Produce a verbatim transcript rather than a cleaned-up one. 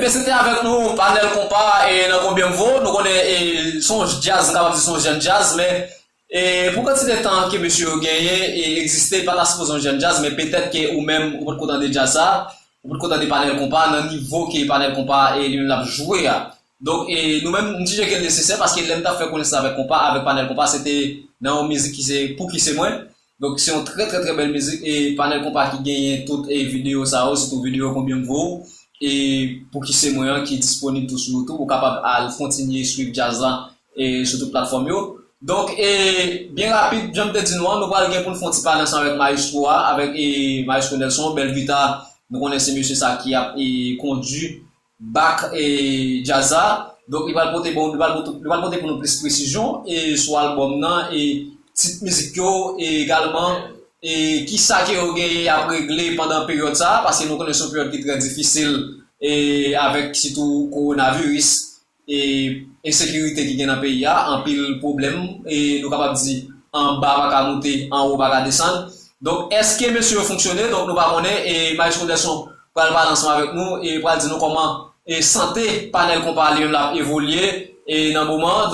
Se te avèk nou, Panèl Konpa, e nan Konbyen M Vo, nou konnen, e, se yon djaz, m kapab di se yon jèn djaz, men, e, pou kantite tan ke mesye yo genyen, e, egziste, pa ta sipoze yon jèn djaz, men petèt ke ou menm, ou potko tande djaz sa, ou potko tande Panèl Konpa, nan nivo ke Panèl Konpa, e, li menm l ap jwe a. Donk, e, nou menm, m di ke l nesesè, paske lè m t ap fè konesans avèk Konpa, avèk Panèl Konpa, se te nan yon mizik ki se Pouki se mwen. Donk, se yon trè, trè, trè bèl mizik. E Panèl Konpa ki genyen tout, e, videyo sa yo, sitou videyo Konbyen M Vo, e Pouki se mwen an ki disponib tou sou YouTube. Ou kapab al kontinye swiv djaz la, e, sou tout platfòm yo. Donk, e, byen rapid, jan m te di nou an, nou pral gen pou n fè yon ti pale ansanm avèk mayestwo a, avèk, e, mayestwo Nelson, Bèl Vita. Nou konnen se mesye sa ki ap, e, kondui bak, e, djaz la. Donk, li pral pote, bon, li pral pote, li pral pote pou nou plis presizyon, e, sou albòm nan, e tit mizik yo, e egalman, e kisa ke yo genyen y ap regle pandan peryòd sa a, paske nou konnen se yon peryòd ki trè difisil, e avèk sitou kowonaviris, e ensekirite ki gen nan peyi a, anpil pwoblèm, e nou kapab di, anba pa ka moute, anwo pa ka desann. Donk, èske mesye yo fonksyone? Donk, nou pa konnen, e Maestro Nelson pral pale ansanm avèk nou, e pral di nou kòman, e sante Panèl Konpa li menm l ap evolye, e nan moman an.